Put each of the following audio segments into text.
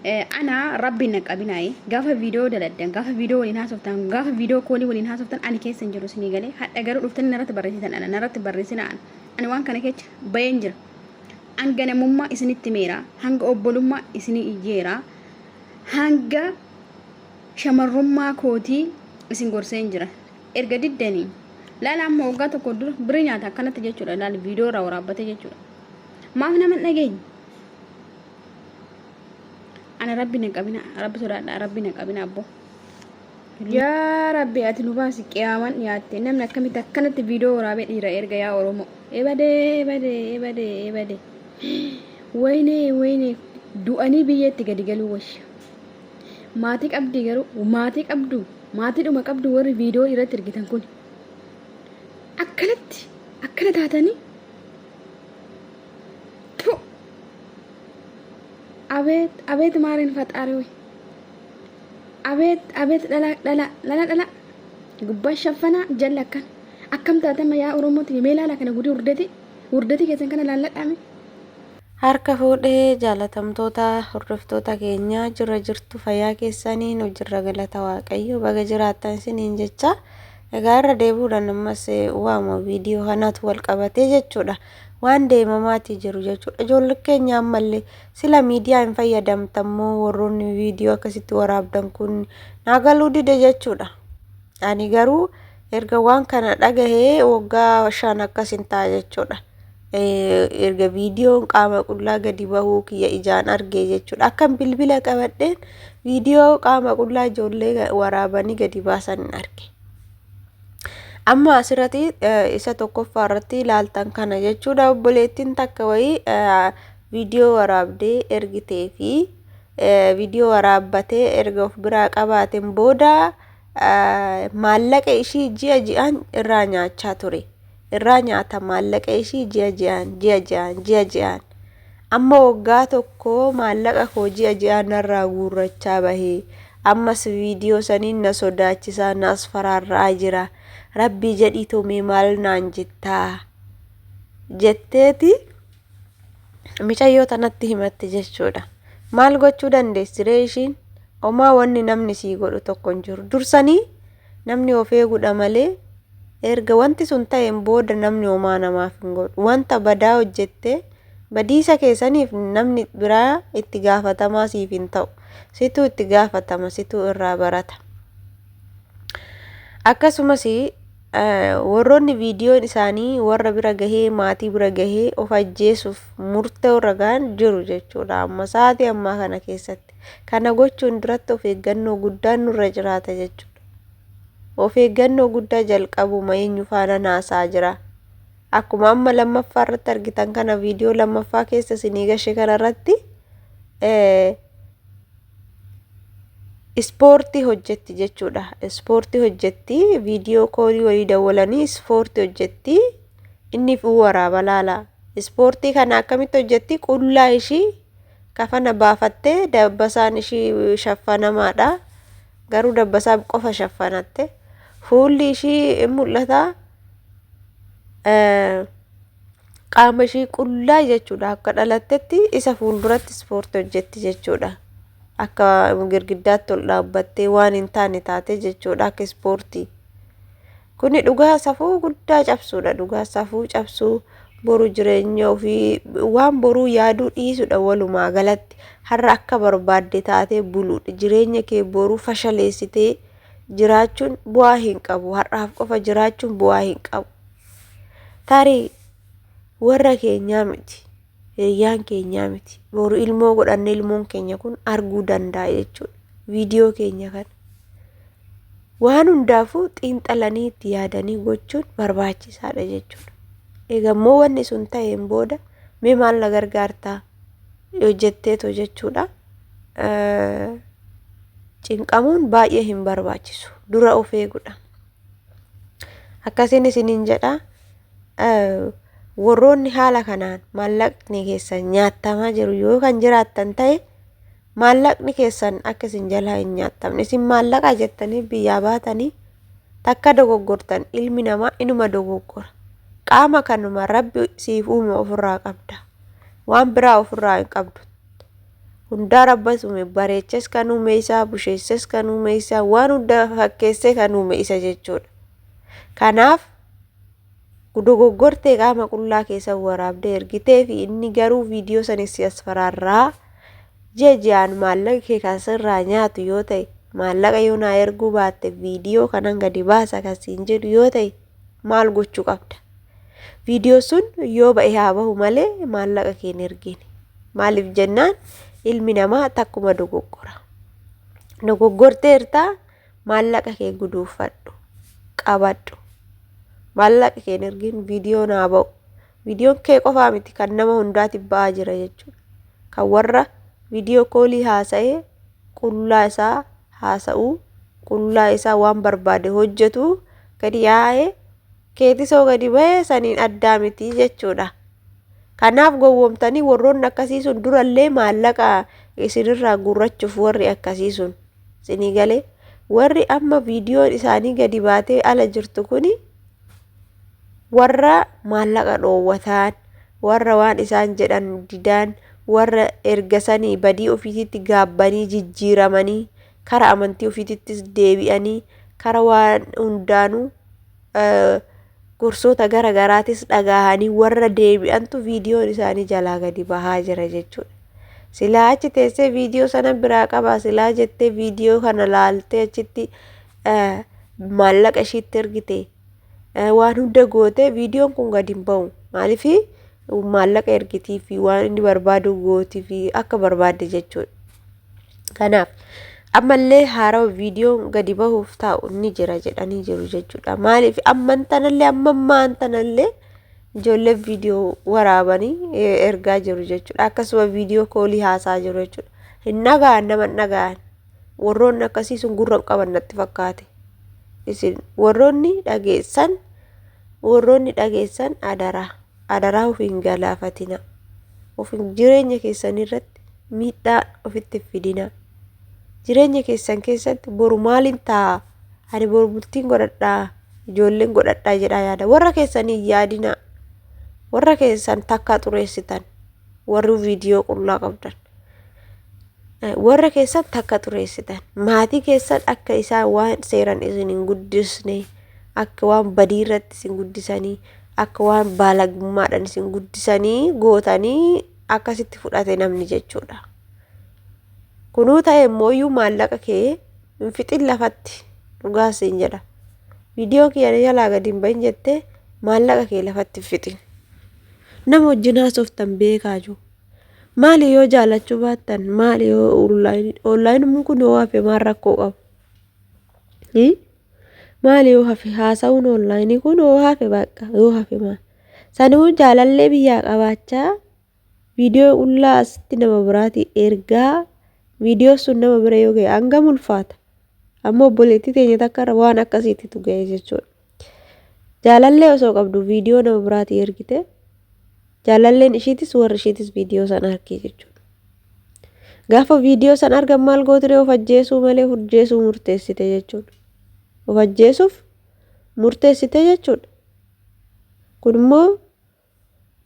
Ana rabbiin na qabinaayi gaafa viidiyoo daladdan gaafa viidiyoo waliin haasoftan gaafa viidiyoo koolii waliin haasoftan ani keessa hin jiru isinii galee hadha garuu dhuftanii narratti barreessitan ana narratti barreessina ana ani waan kana keessa bayeen jira hanga namummaa isinitti meera hanga obbolummaa isinii iyyeera hanga shamarrummaa kootii isin gorseen jira erga diddanii laala amma waggaa tokko dura birrii nyaata akkanatti jechuudha laala viidiyoo irraa waraabbatee jechuudha maaf nama hin dhageenye. Ana rabbi na qabina rabbi sodaadha rabbi na qabina abbo. Yaa rabbi ati nu baasi qiyaamaan dhiyaatte namni akkamitti akkanatti viidiyoo waraabee dhiira erga yaa Oromoo. Ebadee ebadee ebadee ebadee. Wayinee wayinee du'anii biyyeetti gadi galuu wayya. Maatii qabdii garuu maatii qabdu maatiidhuma qabdu warri viidiyoo irratti ergitan kun akkanatti akkana taatanii tu Abeet abeet maariin faxaari way. Abeet abeet dhala dhala dhala dhala. Gubbaa shaffanaa jalla akkan. Akkam taatama yaa Oromooti mee laala kana gudii hurdati hurdati keessan kana laalladhaame. Harka fuudhee jaalatamtoota hordoftoota keenyaa jirra jirtu fayyaa keessanii nu jirra galata waaqayyo baga jiraattan isiniin jecha egaa irra deebi'uudhaan ammas waama viidiyoo kanaatu wal qabatee jechuudha. Waan deemamaatii jiru jechuudha. Ijoollee keenya ammallee sila miidiyaa hin fayyadamtammoo warroonni viidiyoo akkasitti waraabdan kun naa galuu dide jechuudha. Ani garuu erga waan kana dhagahee waggaa 5 akkas hin ta'a jechuudha. Erga viidiyoon qaama qullaa gadi bahuu kiyya ijaan argee jechuudha. Akkan bilbila qabadheen viidiyoo qaama qullaa ijoollee waraabanii gadi baasan hin arge. Amma asirratti isa tokkoffaa irratti ilaaltan kana jechuudha obboleettiin takka wayii viidiyoo waraabdee ergitee fi viidiyoo waraabbatee erga of biraa qabaateen booda maallaqa ishii ji'a ji'aan irraa nyaachaa ture. Irraa nyaata maallaqa ishii ji'a ji'aan ji'a ji'aan ji'a ji'aan. Amma waggaa tokko maallaqa koo ji'a ji'aan narraa guurrachaa bahe. Ammas viidiyoo saniin na sodaachisaa na asfaraarra'aa jira. Rabbii jedhiitoo mee maal naan jettaa? Jetteeti micayyoo tanatti himatte jechuudha. Maal gochuu dandeessi ree ishiin? Homaa wanni namni sii godhu tokko hin jiru. Dursanii namni of eegudha malee erga wanti sun ta'een booda namni homaa namaaf hin godhu. Wanta badaa hojjettee Badiisa kee saniif namni biraa itti gaafatamaa siif hin ta'u. Situu itti gaafatama, situu irraa barata. Akkasumas warroonni viidiyoon isaanii warra bira gahee maatii bira gahee of ajjeesuuf murtoo irra gahan jiru jechuudha. Amma sa'aatii ammaa kana keessatti. Kana gochuun duratti of eeggannoo guddaan nurra jiraata jechuudha. Of eeggannoo guddaa jalqabuma eenyu faana naasaa jira. Akkuma amma lammaffaa irratti argitan kana viidiyoo lammaffaa keessa isinii gashe kana irratti ispoortii hojjetti jechuudha. Ispoortii hojjetti viidiyoo koolii walii dawwalanii ispoortii hojjetti. Inni waraaba laala. Ispoortii kana akkamitti hojjetti? Qullaa ishii kafana baafattee dabbasaan ishii shaffanamaadha. Garuu dabbasaa qofa shaffanatte. Fuulli ishii in mul'ata. Qaama ishii qullaa jechuudha. Akka dhalattetti isa fuulduratti ispoortii hojjetti jechuudha. Akka girgiddaatti ol dhaabbattee waan hin taane taate jechuudha akka ispoortii. Kuni dhugaa safuu guddaa cabsuudha. Dhugaa safuu cabsuu boru jireenya ofii waan boruu yaaduu dhiisudha walumaa galatti. Har'a akka barbaadde taatee buluudha. Jireenya kee boruu fashaleessitee jiraachuun bu'aa hin qabu. Har'aaf qofa jiraachuun bu'aa hin qabu. Tarii warra keenyaa miti. Hiriyyaan keenyaa miti. Boru ilmoo godhanne ilmoon keenya kun arguu danda'a jechuudha. Viidiyoo keenya kana. Waan hundaafuu xiinxalanii itti yaadanii gochuun barbaachisaadha jechuudha. Egaa immoo wanni sun ta'een booda mee maal na gargaartaa yoo jetteetoo jechuudha. Cinqamuun baay'ee hin barbaachisu. Dura of eeguudha. Akkasiin isiniin jedha. Warroonni haala kanaan maallaqni keessan nyaattamaa jiru yoo kan jiraattan ta'e maallaqni keessan akka isin jalaa hin nyaattamne. Isin maallaqa jettanii biyyaa baatanii takka dogoggortan ilmi namaa inuma dogoggora. Qaama kanuma rabbi siif uume ofirraa qabda. Waan biraa ofirraa hin qabdu. Hundaa rabbas uume bareeches kan uume isa busheesses kan uume isa waan hunda fakkeessee kan uume isa jechuudha. Kanaaf dogoggortee qaama qullaa keessa waraabdee ergitee fi inni garuu viidiyoo sanis si asfaraarraa ji'a ji'aan maallaqa kee kan sirraa nyaatu yoo ta'e maallaqa yoo naa erguu baatte viidiyoo kanan gadi baasa kan siin jedhu yoo ta'e maal gochuu qabda? Viidiyoo sun yoo ba'e haa bahu malee maallaqa kee hin ergine. Maaliif jennaan ilmi namaa takkuma dogoggora. Dogoggorteertaa maallaqa kee guduunfadhu qabadhu. Maallaqa kee hin ergin viidiyoo naa ba'u. Viidiyoon kee qofaa miti kan nama hundaatiif ba'aa jira jechuudha. Kan warra viidiyoo koolii haasa'ee qullaa isaa haasa'uu qullaa isaa waan barbaade hojjetu gadi yaa'ee keetisoo gadi ba'ee saniin addaa miti jechuudha. Kanaaf gowwoomtanii warroonni akkasii sun durallee maallaqa isinirraa guurrachuuf warri akkasii sun isinii galee warri amma viidiyoon isaanii gadi baatee ala jirtu kuni warra maallaqa dhoowwataan warra waan isaan jedhan didaan warra erga sanii badii ofiititti gaabbanii jijjiiramanii kara amantii ofiitittis deebi'anii kara waan hundaanuu gorsoota gara garaatis dhagahanii warra deebi'antu viidiyoon isaanii jalaa gadi bahaa jira jechuudha. Silaa achi teessee viidiyoo sana biraa qabaa silaa jettee viidiyoo kana laaltee achitti maallaqa ishiitti ergite waan hunda gootee viidiyoon kun gadi hin bahu. Maaliif maallaqa ergitii fi waan inni barbaadu gootii fi akka barbaadde jechuudha. Kanaaf ammallee haarawa viidiyoon gadi bahuuf taa'u ni jira jedhanii jiru jechuudha. Maaliif amman tanallee ammammaan tanallee ijoollee viidiyoo waraabanii ergaa jiru jechuudha. Akkasuma viidiyoo koolii haasaa jiru jechuudha. Hin dhaga'an nama hin dhaga'an. Warroonni akkasii sun gurra hin qaban natti fakkaate. Isin warroonni dhageessan warroonni dhageessan adaraa adaraa of hin galaafatina. Of jireenya keessan irratti miidhaa ofitti hin fidina. Jireenya keessan keessatti boru maaliin ta'a? Ani boru bultiin godhadhaa, ijoolleen godhadhaa jedhaa yaada. Warra keessan hin yaadina. Warra keessan takkaa xureessitan. Warri viidiyoo qullaa qabdan. Warra keessan takka xureessitan. Maatii keessan akka isaan waan seeran isin hin guddisne, akka waan badii irratti isin guddisanii, akka waan baalagummaadhaan isin guddisanii gootanii akkasitti fudhate namni jechuudha. Kunuu ta'e immoo maallaqa kee hin fixin lafatti dhugaa siin jedha. Viidiyoo kiyya jalaa gadi hin bahin jettee maallaqa kee lafatti hin fixin. Nama wajjin haasoftan beekaa jiru. Maali yoo jaalachuu baattan maali yoo onlaayinii kun yoo hafe maal rakkoo qabu? Maali yoo hafe haasa'uun onlaayinii kun yoo hafe bakka yoo hafe maal? Sanuu jaalallee biyyaa qabaachaa viidiyoo qullaa asitti nama biraatii ergaa viidiyoo sun nama bira yoo ga'e hangam ulfaata? Amma obboleettii teenya takka irra waan akkasiitu ga'e jechuudha. Jaalallee osoo qabdu viidiyoo nama biraatii ergite jaalalleen ishiitis warri ishiitis viidiyoo sana argee jechuudha. Gaafa viidiyoo sana argan maal gootiree of ajjeesuu malee hojjeesuu murteessite jechuudha. Of ajjeesuuf murteessite jechuudha. Kun immoo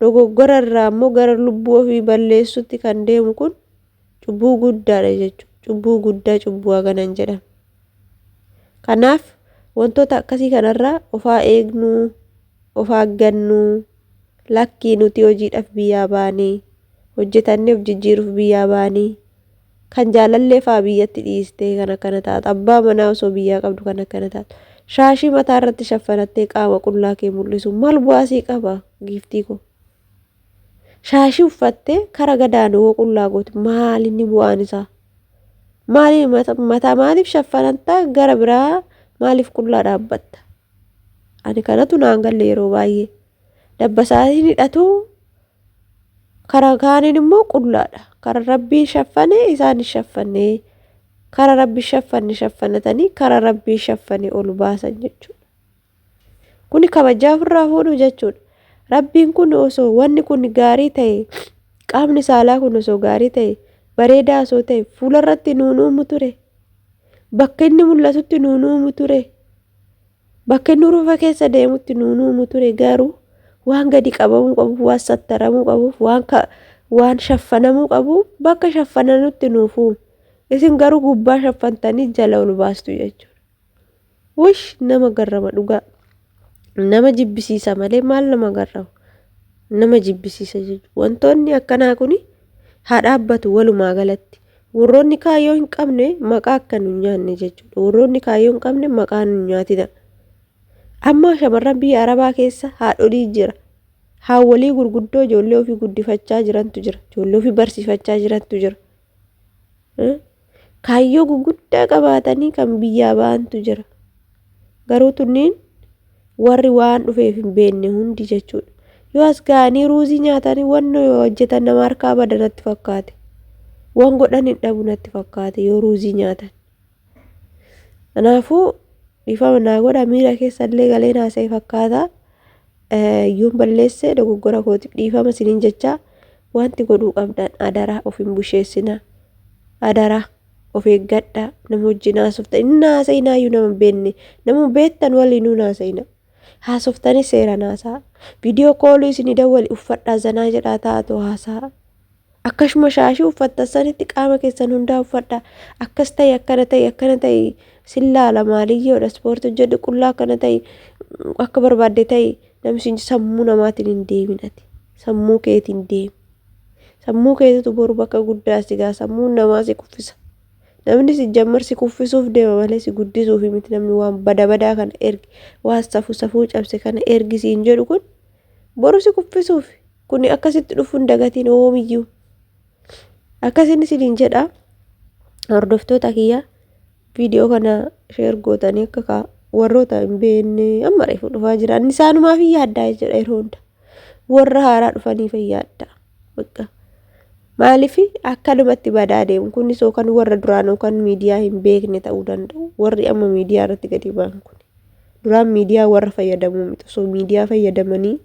dogoggora irraa immoo gara lubbuu ofii balleessutti kan deemu kun cubbuu guddaadha jechuudha. Cubbuu guddaa cubbuu hagana hin jedhamne. Kanaaf wantoota akkasii kanarraa ofaa eegnuu, of eeggannuu, lakkii nuti hojiidhaaf biyyaa baanee, hojjetannee of jijjiiruuf biyyaa baanee, kan jaalallee fa'aa biyyatti dhiistee kan akkana taatu, abbaa manaa osoo biyyaa qabdu kan akkana taatu, shaashii mataa irratti shaffanattee qaama qullaa kee mul'isu maal bu'aa sii qaba giiftii koo? Shaashii uffattee kara gadaanuu hoo qullaa goote maal inni bu'aan isaa? Maaliif mataa maaliif shaffanattaa gara biraa maaliif qullaa dhaabbatta? Ani kanatu naan galle yeroo baay'ee. Dabbasaatiin hidhatu kara kaaniin immoo qullaadha. Kara rabbii shaffane isaan hin shaffanne. Kara rabbi shaffanne shaffanatanii kara rabbii shaffane ol baasan jechuudha. Kuni kabajaa ofirraa fuudhu jechuudha. Rabbiin kun osoo wanni kun gaarii ta'e qaamni saalaa kun osoo gaarii ta'e bareedaa osoo ta'e fuularratti nuun uumu ture. Bakka inni mul'atutti nuun uumu ture. Bakka inni urufa keessa deemutti nuun uumu ture garuu waan gadi qabamuu qabuuf waan sattaramuu qabuuf waan Waan shaffanamuu qabu bakka shaffananutti nuuf uume. Isin garuu gubbaa shaffantanii jala ol baastu jechuudha. Wush nama garrama dhugaa. Nama jibbisiisa malee maal nama garrama? Nama jibbisiisa jechuudha. Wantoonni akkanaa kuni haa dhaabbatu walumaa galatti. Warroonni kaayyoo hin qabne maqaa akka nu hin nyaanne jechuudha. Warroonni kaayyoo hin qabne maqaa nu hin nyaatina. Amma shamarran biyya Arabaa keessa haadholii jira. Haawwolii gurguddoo ijoollee ofii guddifachaa jirantu jira. Ijoollee ofii barsiifachaa jirantu jira. Kaayyoo guguddaa qabaatanii kan biyyaa ba'antu jira. Garuu tunniin warri waan dhufeef hin beekne hundi jechuudha. Yoo as ga'anii ruuzii nyaatanii wanno yoo hojjetan nama harkaa bada natti fakkaate. Waan godhan hin dhabu natti fakkaate yoo ruuzii nyaatan. Kanaafuu dhiifama naa godha miira keessa illee galee naasa'e fakkaata. Yoon balleesse dogoggora kootiif dhiifama isiniin jechaa wanti godhuu qabdan adaraa of hin busheessinaa. Adaraa of eeggadhaa nama wajjin haasoftan inni haasa'inaayyuu nama hin beekne nama beektan waliinuu hin haasa'ina. Haasoftanii seeraan haasa'a. Viidiyoo koolii isinii dawwali uffadhaa zanaa jedhaa taa'atu haasa'a. Akkasuma shaashii uffattan sanitti qaama keessan hundaa uffadhaa. Akkas ta'i akkana ta'i akkana ta'i sin laala maaliyyoodha ispoortii hojjedhu qullaa akkana ta'i akka barbaadde ta'i namni sin sammuu namaatiin hin deemin ati sammuu keetiin deemi. Sammuu keetitu boru bakka guddaa si ga'a sammuun namaa si kuffisa. Namni si jammar si kuffisuuf deema malee si guddisuuf miti namni waan bada badaa kana ergi waan safuu safuu cabse kana ergi siin jedhu kun boru si kuffisuuf. Kuni akkasitti dhufuu hin dagatiin hoomiyyuu. Akkasin isiniin jedha hordoftoota kiyya viidiyoo kana sheer gootanii akka kaa warroota hin beekne amma reefu dhufaa jiran isaanumaaf hin yaaddaa jechuudha yeroo hunda. Warra haaraa dhufaniif hin yaaddaa. Bakka maaliif akkanumatti badaa deemu kunis yookaan warra duraan yookaan miidiyaa hin beekne ta'uu danda'u warri amma miidiyaa irratti gadi ba'an kun duraan miidiyaa warra fayyadamuu miti osoo miidiyaa fayyadamanii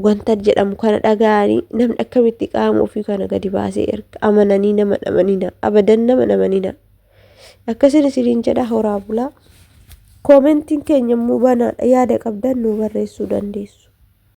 wanta jedhamu kana dhaga'anii namni akkamitti qaama ofii kana gadi baasee erga amananii nama dhamanina abadan nama dhamanina akkasin isiniin jedha horaa bulaa. Koomentiin keenya immoo banaadha yaada qabdan nu barreessuu dandeessu.